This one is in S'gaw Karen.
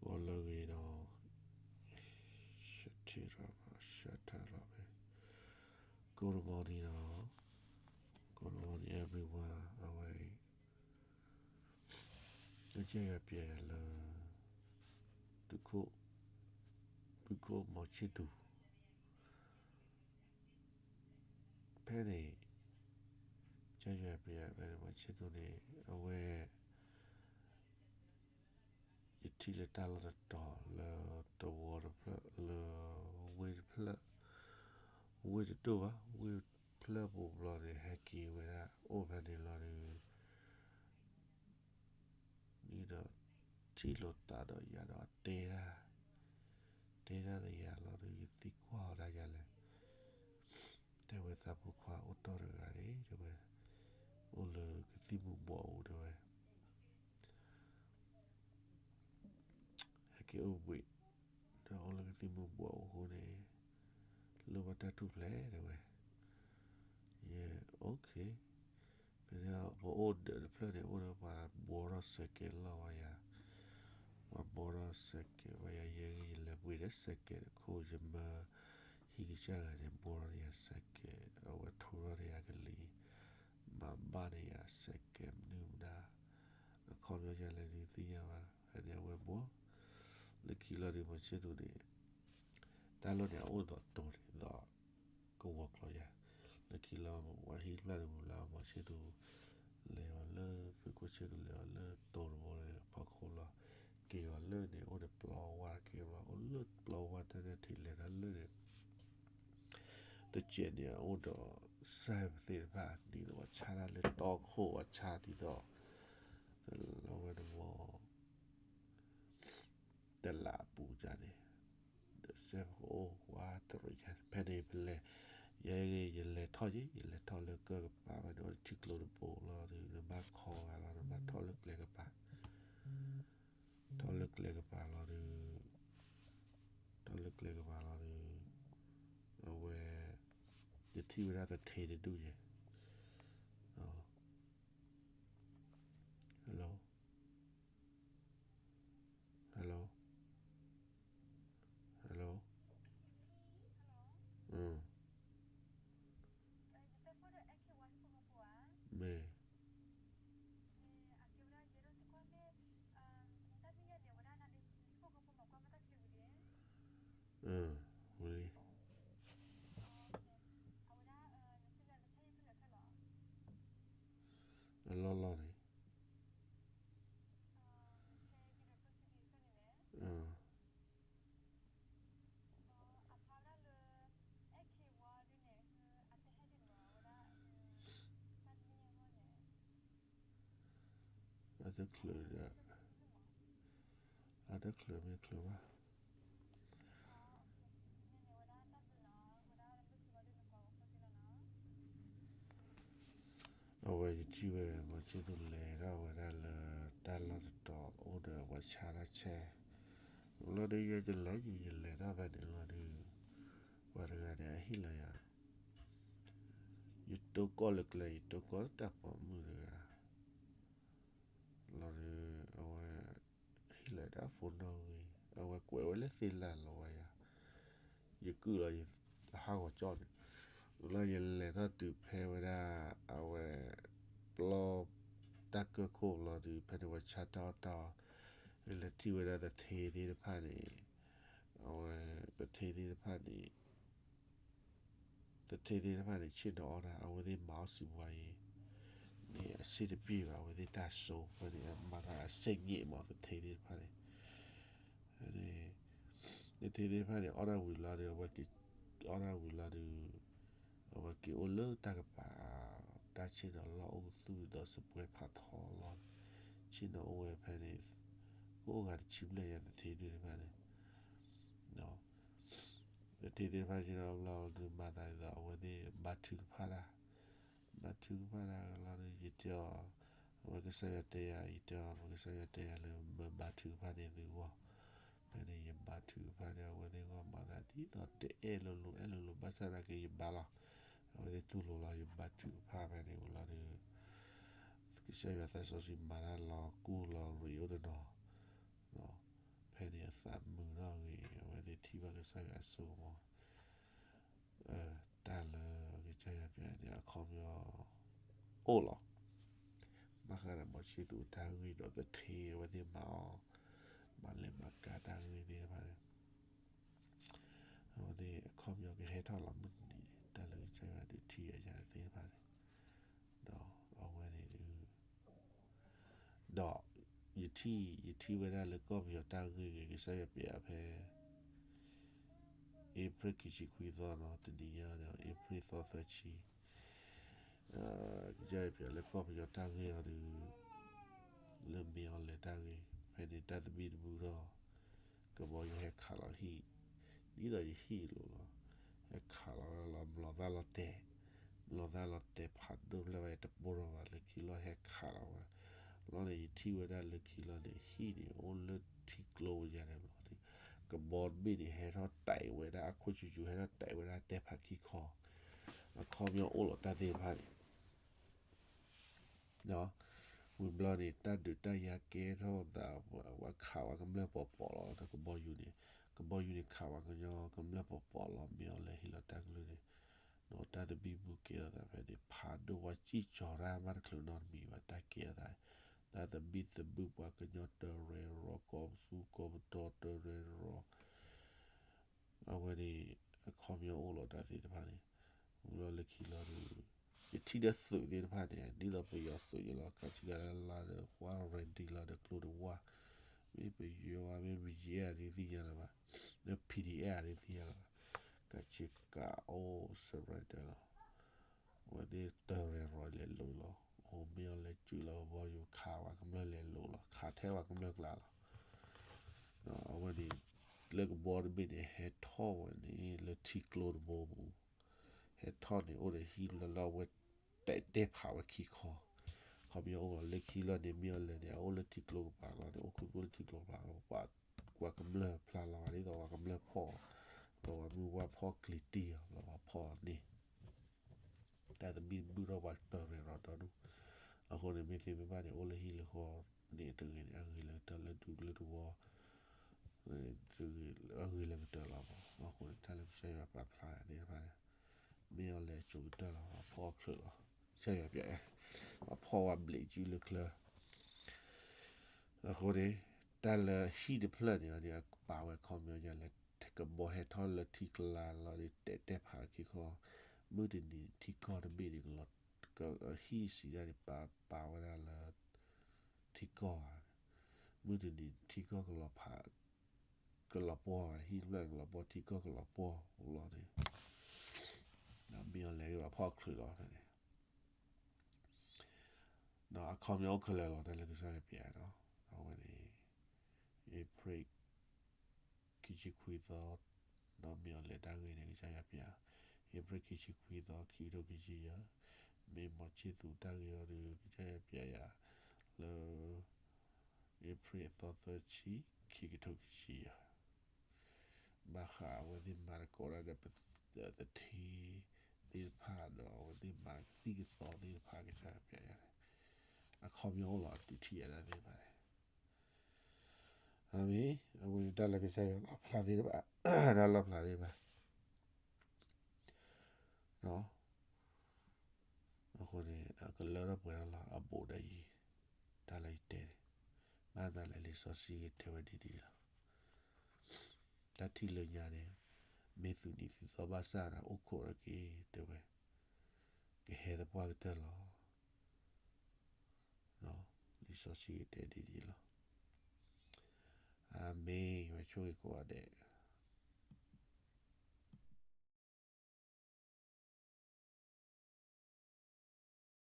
ပီလၢဂ့ၤဒီး Shut it off, shut it off. Good morning ဒီး Good morning everyone. အဝဲ ကစၢ်ယွၤပျဲယၤလၢ သုးခိၣ် သုးခိၣ်မီၤဆ့သူ ဖဲန့ၣ် ကစၢ်ယွၤပျဲယၤဖဲန့ၣ် မီၤဆ့သူန့ၣ် အဝဲ ယထံၣ်လၢတၢ်လီၢ်တတီၤလၢတဝီတဖျၢၣ်လၢ ဝ့ၢ်တဖျၢၣ် ဝ့ၢ်တဒိၣ်ဘၣ် ဝ့ၢ်ဖျၢၣ်ပူၤဘျီန့ၣ် ဟဲက့ၤဝဲဒၣ် အိၣ်ဖဲန့ၣ်လီၤဒီး ဒီး ထံၣ်လိာ်သးဒီးယၤဒီးတဲဒၣ် တဲဒၣ်ဒီးယၤလီၤဒီး ယသံကွၢ်အီၤဒၣ်ယၤလဲၣ် တဲဝဲသးဖိခွါအိၣ်တီၢ်တဂၤန့ၣ် တဲဝဲ အိၣ်လၢကသံၣ်မူၤဘှီးအူ တဲဝဲ ဟဲက့ၤအိၣ်ဘှံး ဒီးအိၣ်လၢကသံၣ်မူၤဘှီးအူအဃိန့ၣ် လိၣ်ဘၣ်တၢ်ထူၣ်ဖျဲး တဲဝဲ ယဲ okay ဖဲန့ၣ် ပအိၣ်ဒီးတဖျၢၣ်န့ၣ် အိၣ်ဒီးပှၤဘှီထီၣ်စဲးကဲးလီၤဝဲယၤ ပှၤဘှီထီၣ်စဲးကဲးဝဲယၤ ယဲ ယလဲၤပှ့ၤဒီးစဲးကဲးတခိၣ် ယမၢဟံၣ်ကစၢ်ဂၤန့ၣ် ဘှီထီၣ်ဒီးယၤစဲးကဲး အဝဲထိထီၣ်ဒီးယၤကလံၤ မၤဘၣ်န့ၢ်ယၤစဲးကဲးမနုၤမတၤ အခီပညီယလဲၤဒုးသ့ၣ်ညါဘၣ် ဖဲန့ၣ်အဝဲဘှီ လၢခံလီၤဒီး မီၤဆ့သူန့ၣ် တၢ်လီၢ်န့ၣ် အအိၣ်ဒီးတိၤန့ၣ်ဒီး ကဝီၤကျီယၤ လၢခံလီၤ ပှၤဟံၣ်တဖျၢၣ်န့ၣ်မူၤလၢ မီၤဆ့သူ လဲၤအီၤလၢ သုးခိၣ်ဆ့သူလဲၤအီၤလၢတိၤတဘိလၢဖီခိၣ်လီၤ က့ၤအီၤလၢန့ၣ် အိၣ်ဒီးပျီဝါတက့ၢ်ဘၣ် အိၣ်လၢပျီဝါတၢ်န့ၣ်ထံးလဲၤတၢ်လၢန့ၣ် တစဲးန့ၣ် အအိၣ်ဒီး စဲးပသ့ၣ်တဖၣ် ဒ်သိးပှၤဆါတၢ်လၢတီခိၣ်ပှၤဆါဒ်သိး လီၤဝဲတဘီ တလးအပူၤန့ၣ် ဒီးစဲးပကအိၣ်ဝါတရံး ဖဲန့ၣ်ပလဲၤ ယဲ ယလဲၤထီၣ်က့ၤ ယလဲၤထီၣ်လၢကၢၢ်ကပၤ ဖဲန့ၣ်အိၣ်ထံကျိတဘိလီၤဒီး နဘၣ်ခီဂၤလီၤ နဘၣ်ထီၣ်လၢကျဲကပၤ ထီၣ်လၢကျဲကပၤလီၤဒီး ထီၣ်လၢကျဲကပၤလီၤဒီး အဝဲ ယထံၣ်ဝဲဒၣ်သထ့တဒူၣ်ယဲ hello hello hello မ့ၢ် ဝံၤလံ အလီၢ်လီၢ်န့ၣ် အတချုးဒီး အတချုးမ့ၢ်ချုးဘၣ် အဝဲယထံၣ်ဝဲ မီၤဆ့သူလဲၤထီၣ်ဝဲဒၣ်လၢ တၢ်လီၢ်တတီၤအိၣ်ဒီးပှၤဆါတၢ်ဆဲး လီၤဒီးယဲယလဲၤ ယလဲၤထီၣ်ဖဲန့ၣ်လီၤဒီး ပှၤတဂၤန့ၣ် အဟ့ၣ်လီၤယၤ ယတိကီၢ်လၢကျဲ ယတိကီၢ်တၢ်ပိာ်မုၣ်တဂၤ လီၤဒီး အဝဲ ဟ့ၣ်လီၤဒၣ်ဖိနီၣ်ဂံၢ် အဝဲကွဲးဝဲလၢသ့ၣ်လၢ်လီၤဝဲယၤ ယကုၢ်လီၤ ယဟးဂီၤကၠီၣ်န့ၣ် လီၤယလဲၤထီၣ်တုၤဖဲဝဲဒၣ် အဝဲ ပျီ တၢ်ကၢၢ်ခိၣ်လီၤဒီး ဖဲန့ၣ်ဝဲဆါတၢ်အီၣ်တၢ်အီ ယလဲၤထံၣ်ဝဲဒၣ်သထ့သ့ၣ်တဖၣ်န့ၣ် အဝဲ သထ့သ့ၣ်တဖၣ်န့ၣ် သထ့သ့ၣ်တဖၣ်န့ၣ် ဆ့ၣ်နီၤအီၣ်တၢ် အဝဲသ့ၣ်မၤအီၣ်စံးပှၤအံၤ န့ၣ်အဆ့ၣ်တပျ့ၤဘၣ် အဝဲသ့ၣ်တၢ်စိ ဖဲန့ၣ် မၤသးအဆ့ၣ်ညံၣ်မး သထ့သ့ၣ်တဖၣ်န့ၣ် သထ့သ့ၣ်တဖၣ်န့ၣ် အီၣ်တၢ်ဝံၤလီၤဒီး အဝဲက့ၤ အီၣ်တၢ်ဝံၤလီၤဒီး အဝဲက့ၤအိၣ်လၢတၢ်ကပၤ တၢ်ဆ့ၣ်နီၤလီၢ်အိၣ်ကသူၣ်ဒီးစပွဲဖးထီလီၤ ဆ့ၣ်နီၤအိၣ်ဝဲဖဲန့ၣ် ကအိၣ်ဂၤတဆံဘျဲၣ်ယၤ သထ့သ့ၣ်တဖၣ်န့ၣ် သထ့သ့ၣ်တဖၣ်ဆ့ၣ်နီၤဘျီဒီး မၤသးဒ်သိး အဝဲသ့ၣ်ဘါထုကဖၣ်တၢ် ဘါထုကဖၣ်တၢ်လီၤဒီး ယတဲအီၤ အဝဲကစၢ်ယွၤတဲယၤ ယတဲအီၤ အဝဲကစၢ်ယွၤတဲယၤလၢ မ့ၢ်ဘါထုကဖၣ်န့ၢ်သုဂီၢ် ဖဲန့ၣ်ယဘါထုကဖၣ်န့ၢ်အဝဲသ့ၣ်ဂီၢ် မၤသးဒ်သိးတအဲၣ်လိၤလိၤ အဲၣ်လိၤလိၤ ဘၣ်ဆၣ်သနာ်က့ယဘါလီၤ အဝဲသ့ၣ်တူၢ်လိာ်လီၤ ယဘါထုကဖၣ်ဖဲန့ၣ်ဝံၤလီၤဒီး ကစၢ်ယွၤသးစီဆှံမၤတၢ်လီၤ ကူၣ်လီၤရံးအိၣ်တနီၤ ဖဲန့ၣ် အဆိကမိၣ် တၢ်လၢကစၢ်ယွၤပျဲန့ၣ် အခီပညီအိၣ်လီၤ. ဘၣ်ဃးဒီး မောင်ချစ်သူ တၢ်ဂ့ၢ်ဒီးသထ့အဝဲသ့ၣ်မၤအီၤ, မၤလဲၤမၤကၤတၢ်ဂ့ၢ်သ့ၣ်တဖၣ်န့ၣ် အဝဲသ့ၣ်အခီပညီကဟဲထီၣ်လီၤမုၢ်တနံၤန့ၣ် တၢ်လၢကစၢ်ယွၤဒုးထံၣ်အယၤသ့ၣ်တဖၣ်န့ၣ်, ဒီးအဝဲန့ၣ်ဒုး ဒီးယထံၣ် ယထံၣ်ဝဲဒၣ်လၢကီၢ်ပယီၤတၢ်ဂ့ၢ်ဂ့ၤ ကစၢ်ယွၤပျဲဖဲ April ခံဆံခွံသီနီၤ, တနံၤညါဒီး April သီသၢဆံ, ကစၢ်ယွၤပျဲလၢကီၢ်ပယီၤတၢ်ဂ့ၢ်အီၤဒုး လၢမ့ၢ်အီၤလဲၤတၢ်ဂ့ၢ် ဖဲန့ၣ်တၢ်သဘံၣ်သဘုၣ်ထီၣ် ကဘီယူၤဟဲခးလီၤဟံၣ်, ဒ်သိးယဟံၣ်လိၤလီၤ, ဟဲခးလီၤဝဲလီၤ လီၤသၣ်လီၤတဲာ်, လီၤသၣ်လီၤတဲာ်ဖးဒိၣ်ဖျဲၣ်ဘၣ် ယတပိၢ်ထီၣ်ဘၣ် လၢခံလီၤဟဲခးလီၤဝဲ, လီၤန့ၣ် ယထံၣ်ဝဲဒၣ်လၢခံလီၤန့ၣ် ဟံၣ်န့ၣ် အိၣ်လၢထံကျိယၤန့ၣ်ဘျီန့ၣ်, ကဘီတဘ့ၣ်န့ၣ် ဟဲထီၣ်တဲာ်ဝဲဒၣ်အခိၣ်ဆူၣ်ဆူၣ် ဟဲထီၣ်တဲာ်ဝဲဒၣ်တဲဖးခံခီ, အခီပညီအိၣ်လီၤတၢ်သ့ၣ်တဖၣ်န့ၣ် ဝံၤဘျီန့ၣ် တၢ်ဒုးတၢ်ယၤကဲထီၣ်သး ပှၤခးဝဲကမျၢၢ်ပီၤပီၤလီၤ ဒီးကဘီယူၤန့ၣ်, ကဘီယူၤန့ၣ် ခးဝဲကညီကမျၢၢ်ပီၤပီၤလီၤ မ့ၢ်အီၤလဲၤဟ့ၣ်လီၤတၢ်ကလုၢ်န့ၣ်, ဒီးတၢ်သဘံၣ်သဘုၣ်ကဲထီၣ်သးဖဲန့ၣ် ဖးဒိၣ်ဝဲစံၣ်ကၠီၤတၢ်မးတချုးနီတမံၤဘၣ် တၢ်ကဲထီၣ်သး, တၢ်သဘံၣ်သဘုၣ်ပှၤကညီတရဲၤရီၤ ကီၢ်သူကီၢ်ပတီၢ်တရဲၤရီၤ အဝဲန့ၣ် အခီပညီအိၣ်လီၤတၢ်သ့ၣ်တဖၣ်န့ၣ်, ဝံၤလီၤလၢခံလီၤဒီး ယထံၣ်ဒီးသုးသ့ၣ်တဖၣ်န့ၣ် ဒ်သိးပယီၤသုးယလီၤ ကးဆံကလါလါဒီး ဝါရ့ဒံလီၤဒီးကျိတဝါ, မ့ၢ်ပယီၤမ့ၢ် ဘီကၠ့အၣ် ဒ်သ့ၣ်ညါလၢၤဘၣ်, မ့ၢ် ပီၣ်ဒံၣ်အၣ် ဒ်သ့ၣ်ညါလၢၤဘၣ်, ကးဆံကးအိၣ် surrender လီၤ အဝဲသ့ၣ်တရဲၤရီၤလဲၤလိၤလီၤ, အိၣ်မ့ၢ်အီၤလဲၤစုၣ်လီၤကဘီယူၤခးဝဲကမျၢၢ်လဲၤလိၤလီၤ ခးထဲဝဲကမျၢၢ်ကျါလီၤ, အဝဲန့ၣ် လၢကဘီတဘ့ၣ်န့ၣ် ဟဲထီၣ်ဝဲန့ၣ် လၢထံကျိတဘိပူၤ, ဟဲထီၣ်န့ၣ် အိၣ်ဒီးဟံၣ်လၢလၢအဝဲတဲာ်တဲဖးဝဲခံခီ, ခီပညီအိၣ်လီၤလၢခံလီၤန့ၣ် မ့ၢ်အီၤလဲၤန့ၣ် အအိၣ်လၢထံကျိကပၤလီၤန့ၣ် အိၣ်ခိးအိၣ်လၢထံကျိကပၤလီၤ, ပှၤကမျၢၢ်ဖျါလီၤဘၣ် ဒ်သိးပှၤကမျၢၢ်ဖီၣ်, ဒီးပှၤမုၢ်ဝါဖီၣ်ကျံၤတံၢ်အီၤ ဘျီပှၤဖီၣ်န့ၣ် တၢ်သဘံၣ်သဘုၣ်ထီၣ်ပှၤတရဲၤရီၤဒီဒူၣ်, အဃိန့ၣ် မ့ၢ်သ့မ့ၢ်ဘၣ်န့ၣ် အိၣ်လၢဟံၣ်လၢဃီန့ၣ်တဂ့ၤန့ၣ် အဂ့ၤလၢကတၢၢ်လၢဒူလၢတဝီ, အဂ့ၤလၢကတၢၢ်လီၤမး, အဃိန့ၣ် တၢ်လၢကစၢ်ယွၤပာ်ဖျါသ့ၣ်တဖၣ်န့ၣ် မ့ၢ်အီၤလဲၤကၠိကတၢၢ်လီၤ ပှၤဖီၣ်ချုးလီၤ, ကစၢ်ယွၤပျဲ, ပှၤဖီၣ်ဝဲဘျံးကုလၢချၢ အဃိန့ၣ် တၢ်လၢဟံၣ်တဖျၢၣ်န့ၣ် ပာ်ဝဲခီပညီညါလၢ ကဘီဟဲထီၣ်လၢထံကျါလီၤဒီး တဲာ်တဲာ်ဖးခံခီ, မုၢ်တနံၤထံကီၢ်တဘ့ၣ်န့ၣ် ဟံၣ်စံးဒ်န့ၣ် ပာ်ပာ်ဝဲဒၣ်လၢ ထံကီၢ်ဧါ, မုၢ်တနံၤထံကီၢ်ကလီၤဖး, ကလီၤပှီၢ်ဧါ, ဟံၣ်တဖျၢၣ်န့ၣ်ကလီၤပှီၢ်ထံကီၢ်ကလီၤပှီၢ်လီၤန့ၣ်, ဒီးမ့ၢ်အီၤလဲၤက့ၤပှၤဖီၣ်ချုးလီၤန့ၣ် ဒီးအခီပညီအိၣ်ခဲလၢာ်လီၤ တၢ်လၢကစၢ်ယွၤပျဲဒီး, အဝဲန့ၣ် April ခံဆံခွံသီ, ဒီးမ့ၢ်အီၤလဲၤတၢ်ဂ့ၢ်န့ၣ် ကစၢ်ယွၤပျဲ, April ခံဆံခွံသီ ခံကထိခံဆံယဲၢ်, မ့ၢ်မောင်ချစ်သူတၢ်ဂ့ၢ်အီၤဒီး ကစၢ်ယွၤပျဲယၤလၢ April အသီသၢဆံ ခံကထိခံဆံယဲၢ် ဘၣ်ဃးအဝဲသ့ၣ်မၤသကိးတၢ်ဒီးပသထ့သ့ၣ်တဖၣ်ဒီး အဝဲသ့ၣ်မၤကသံၣ်ကသီသ့ၣ်တဖၣ်ကစၢ်ယွၤပျဲယၤန့ၣ်, အခီပညီအိၣ်လီၤအတုၤထံၣ်အတၢ်သ့ၣ်တဖၣ်န့ၣ်, အမ့ၢ် အဝဲတၢ်လၢကစၢ်ယွၤလီၣ်ဖျါသ့ၣ်တဖၣ်, တၢ်လီၣ်ဖျါသ့ၣ်တဖၣ် အဃိန့ၣ် အကလၢထီၣ်ပှဲၤထီၣ်လီၤ အဘူးဒီးယံၤ, တၢ်လၢယတဲန့ၣ်, ဘၣ်မနုၤလဲၣ် လံာ်စီဆှံဂ့ၤတဲဝဲဒ်န့ၣ်လီၤ. တၢ်ထံၣ်လၢညါန့ၣ် မ့ၢ်သူၣ်နံၤသူၣ်သီဘၣ်ဆၣ်န့ၣ် အိၣ်ခိးတက့ၢ် တဲဝဲ, ကဟဲသပှၢ်ကတၢၢ်လီၤ. လံာ်စီဆှံဂ့ၤတဲဒ်န့ၣ်လီၤ. အၤမ့ၣ်, ယွၤဆိၣ်ဂ့ၤကိးဂၤဒဲး.